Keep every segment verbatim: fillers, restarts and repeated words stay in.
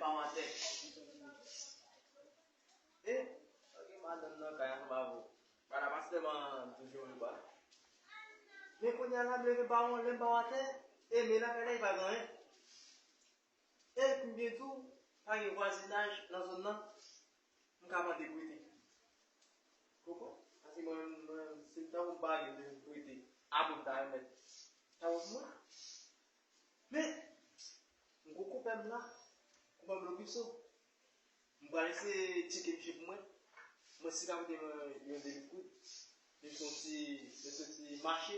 An atè. E, ok, madanm nan kay ansanm avè w. Bada pa sèlman toujou yon bal. Men kounye a la, m leve ba w, lè m ba w atè, e men lakay la, e pa gen anyen. E pou m byen di w, pa gen vwazinaj nan zòn nan, m ka mande prete. Konprann? Paske mwen, mwen, si m ta yon bagay m te vin prete, apre m ta remèt. Sa wont mwen. Men, m gon konpè m la, konpè m Lobiso. M pral eseye tcheke misye pou mwen. Mwen si l ka prete mwen yon de mil goud, li soti, li soti mache,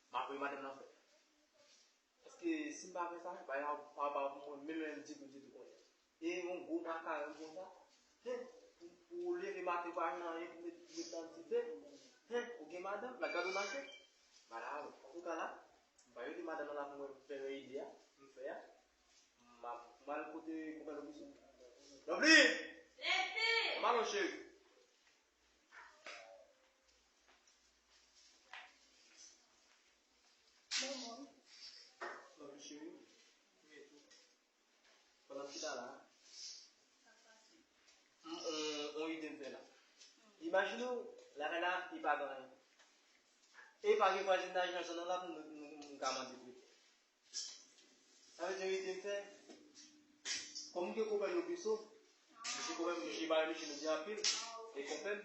m ap voye madanm nan fè. Paske si m pa fè sa, bagay la pa, pa pou mwen, menm, menm ditou, ditou kounye a. E yon gwo makaron konsa, hen, pou, pou w leve maten pa jwenn anyen pou met, pou met nan dife, hen, ou gen madanm, l ap gade w mache. Bada, antouka la, m pa rete madanm nan la pou mwen fè ide a, m fè a. M ap, m al kote konpè Lobiso. Lovely! Leve! Anba non, cheri. Manman. Lovely, cheri. Pandan m chita la, m, on, on ide m fè la. Imajine w, lakay la, li pa gen anyen. E pa gen vwazinaj nan zòn nan la pou m, m, m ka mande prete. Sa vle di, ide m fè, kòm m gen konpè Lobiso, misye konpè m, misye pale, misye nou di anpil, e konpè m.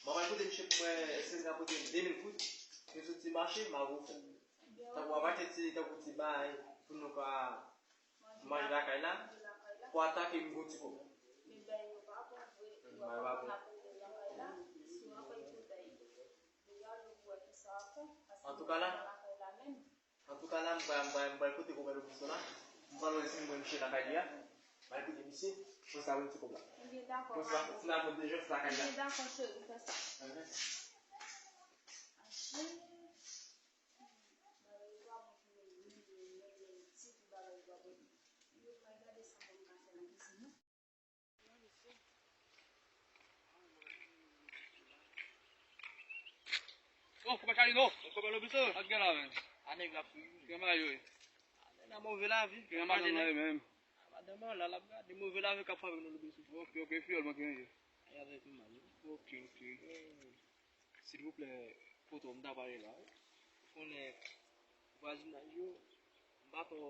Mwen pral kote misye pou mwen, èske l ka prete m de mil goud, pou m soti mache, m a refè. Tankou ap achte ti, tankou ti bagay, pou nou ka manje lakay la, pou atake m gon ti kòb. Bagay pa bon. Antouka la, Antouka la, m pral, m pral, m pral kote konpè Lobiso la. M pral wè si m wè misye lakay li a. M pral kote misye. Pou sa wè ti kòb la. Ebyen, dakò, madanm. Pou sa, pou sa, pou deja lakay la. Ebyen, dakò, cheri, fè sa. Mhm. Aje. Bagay yo pa bon pou mwen, mwen, mwen, mwen, ti pou bagay yo pa bon. Yo pral gade sa pou m ka fè nan kizin nan. Oh, konpè Kalino, konpè Lobiso. Sa k gen la, menm? A nèg la pou. Gen bagay yo ye. A nèg la move lavi. Gen madanm nan li menm. A madanm nan la, l ap gade move lavi k ap fè avèk nou Lobiso. Ok, ok, fiyòl mwen ki gen ye. Ay avèk nou mal. Ok, ok. Silvouplè, poto, m ta pale la wi. Ou konnen vwazinaj yo, m pa twò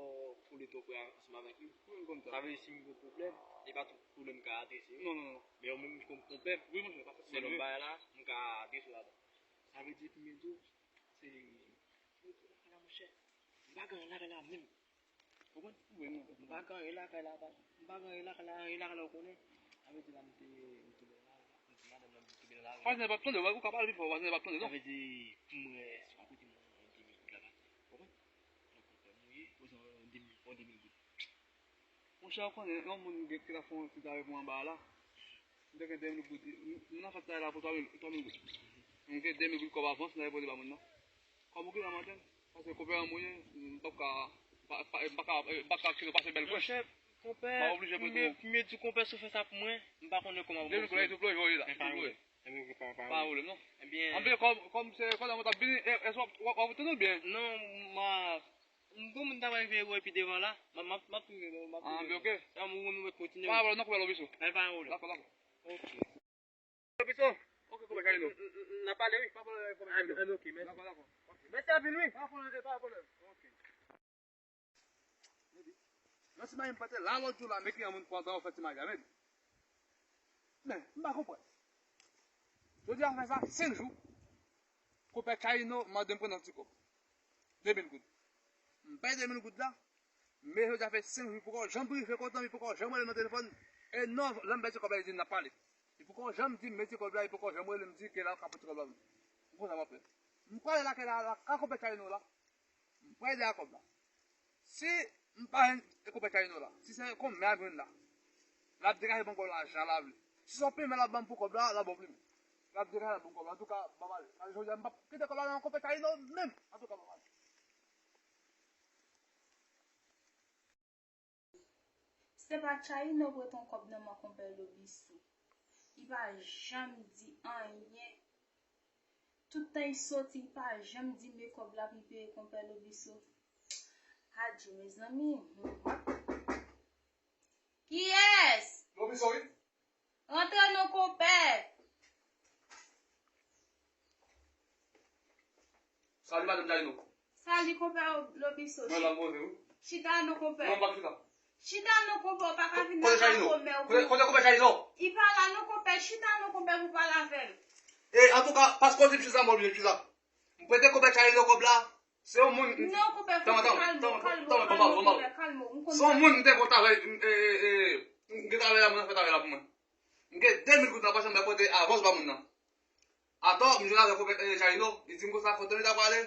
kole twò prè ansanm avèk yo. Wi, m konn sa. Sa vle di si m gen pwoblèm, e pa tout pwoblèm m ka adrese yo. Non, non, non. Men yo menm kòm konpè m, wi, monchè, pa fè pwoblèm, bagay la, m ka adrese yo ladan. Sa vle di, pou m di w, se, m pa gen anyen lakay la menm. Konprann? Wi, non. M pa gen anyen lakay la, pa. M pa gen anyen lakay la, anyen lakay la, ou konnen. Sa vle di la, m te, m te la, m te madanm nan, m te nan lari. Vwazen pa ap tande, ou ka pale pi fò, vwazen pa ap tande, non. Sa vle di, pou mwen, si w pa prete mwen yon de mil goud la, pa. Konprann? Donk, konpè m ou ye, poze yon de mil, yon de mil goud. Monchè, ou konnen, yon moun gen, ki ta fè yon ti travay pou mwen anba la. M te gen de mil goud. M, m nan fèt sa la pou twa mil, twa mil goud. M gen de mil goud kòm avans, m ta depoze ba moun nan. Kòm ou gen nan maten, paske konpè an mwen ye, m p ap ka, pa, pa, m pa ka, m pa ka kite w pase bèl kwen. Monchè, konpè, m oblije prete w. M di konpè si w fè sa pou mwen, m pa konnen kòman pou mwen. De mil goud la, li tou ploje, li la, li tou ploje. Ebyen, pa, pa, pa pwoblèm, non. Ebyen. Anben, kòm, kòm se kòlè mwen t ap vini, e, èske w ap, w ap, w ap tande w byen? Non, m a, m gon moun ta pral rive wè pi devan la. M a, m ap, m ap tounen, m ap tounen. Ah, anben, ok. Sa, mwen, mwen, mwen kontinye. Pa pwoblèm, non, konpè Lobiso. Ebyen, pa pwoblèm. Dakò, dakò. Ok. Lobiso. Ok, konpè Kalino. N, n, n, n ap pale, wi. Pa pwoblèm, konpè Kalino. Ebyen, ok, mèsi. Dakò, dakò. Ok. Mèsi anpil, wi. Pa pwoblèm, pa pwoblèm. Ok. Nan ti mayi m pete la lòt jou la, men ki yon moun kontan yo fè ti mayi a menm. Men, m pa konprann. Jodi a fè sa senk jou. Konpè Kalino mande m pran yon ti kòb. De mil goud. M bay de mil goud la. Men jodi a fè senk jou, li poko janm brife kontan, li poko janm rele m nan telefòn. E non, lè m bay ti kòb la, li di n ap pale. Li poko janm di m men ti kòb la, li poko janm rele m di ke l ap ka pote kòb la. Ou konn sa m ap fè. M prale lakay la, la, ka konpè Kalino la. M pral dèyè kòb la. Si m pa jwenn konpè Kalino la, si se konmè a jwenn la, l ap degaje ban m kòb la jan l ap vle. Si se yon plimen l ap ban m pou kòb la, l ap ban m plimen. L ap degaje l ap ban m kòb la. Antouka, ban m ale. Jodi a, m p ap kite kòb la nan konpè Kalino menm. Antouka, ban m ale. Se pa Kalino prete yon kòb nan men konpè Lobiso. Li pa janm di anyen. Tout tan li soti, li pa janm di men kòb la pou li peye konpè Lobiso. Adje, mezanmi. Yes! Lobiso, wi. Rantre non, konpè. Sali, madanm Dayino. Sali, konpè Lobiso. Mwen la, m poze, wi. Chita non, konpè. Non, m p ap chita. Chita non, konpè, ou pa ka vin Kote nan Dayino? kòmè ou. Kote, kote konpè Dayino? Li pa la non, konpè, chita non, konpè, pou pale avè l. E, antouka, paske w di m chita, m oblije chita. M prete konpè Dayino kòb la. Se yon moun. Non, konpè, Tanman, fòk tanman, kalme, tanman, kalme, tanman, kalme, tanman, konpè, kalme. M konn Se yon sa. Moun m te konn travay, e, e, e, m gen travay la, moun nan fè travay la pou mwen. M gen de mil goud nan pòch mwen, mwen pote avans ba moun nan. Atò, m jwenn avèk konpè, e, Dayino, li di m konsa, kote li ta prale,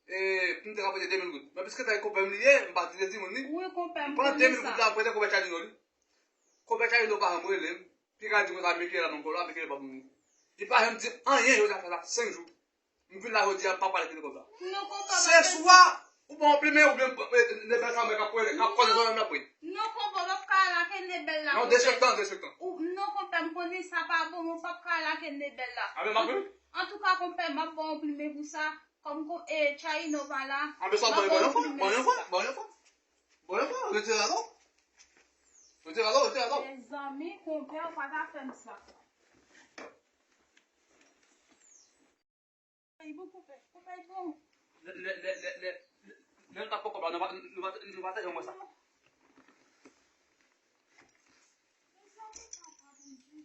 e, pou m te ka pote de mil goud. Men piske se konpè m li ye, m pa di, di moun li. Wi, konpè, m M pran de konnen mil goud sa. La, m prete konpè Dayino li. Konpè Dayino pa janm rele m. Piga di konsa, mete la nan kò la, mete la ba moun li. Li pa janm di anyen, yo ta fè la senk jou. M vin la jodi a, m pa pale kite kòb la. Non, konpè, Se swa ou ban yon plimen oubyen m pran, e, Nebel sa mwen k ap kwele, k ap kwele zòrèy m la pran. Non, konpè, w ap ka lage Nebel la, Non, konpè. dezenfektan, dezenfektan. Ou, non, konpè, m konnen sa pa bon, men w p ap ka lage Nebel la. Anben, m ap vin. Antouka, konpè, m ap ba w yon plimen pou sa. Kòm, kòm, e, Dayino pa la. Anben, sa, M ap bon, ba bon, w bon, plimen bon, pou bon, sa. Bon, bon, bon, bon, retire la, non? Retire la, non, retire la, non? Mezanmi, konpè, ou pa ta fè m sa. Ay, bon, konpè, konpè, bon. Lè, lè, lè, lè, lè, lè nou t ap pran kòb la, nou pa, nou pa, nou pa te janm wè sa. Mezanmi, papa, Bondye.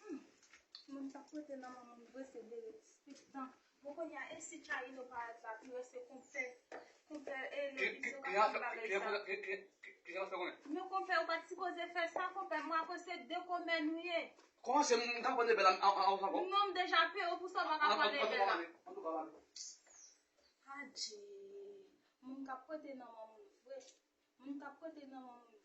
Hmm. Moun k ap prete nan men moun vre se derespektan. Bon, kounye a, e si Dayino parèt la, pi rèse konpè, konpè, e, Lobiso ka fè bagay sa. Ki jan fè konnen? Men konpè, ou pa t sipoze fè sa, konpè. Mwen, akoz se de kòmè nou ye. Kòman se m ka pran Nebel la, an, an, an, an, Non, m deja peye w pou sa, w pa ka pran Nebel la. Antouka, m ale. Adje, moun k ap prete nan men moun vre. Moun k ap prete nan men moun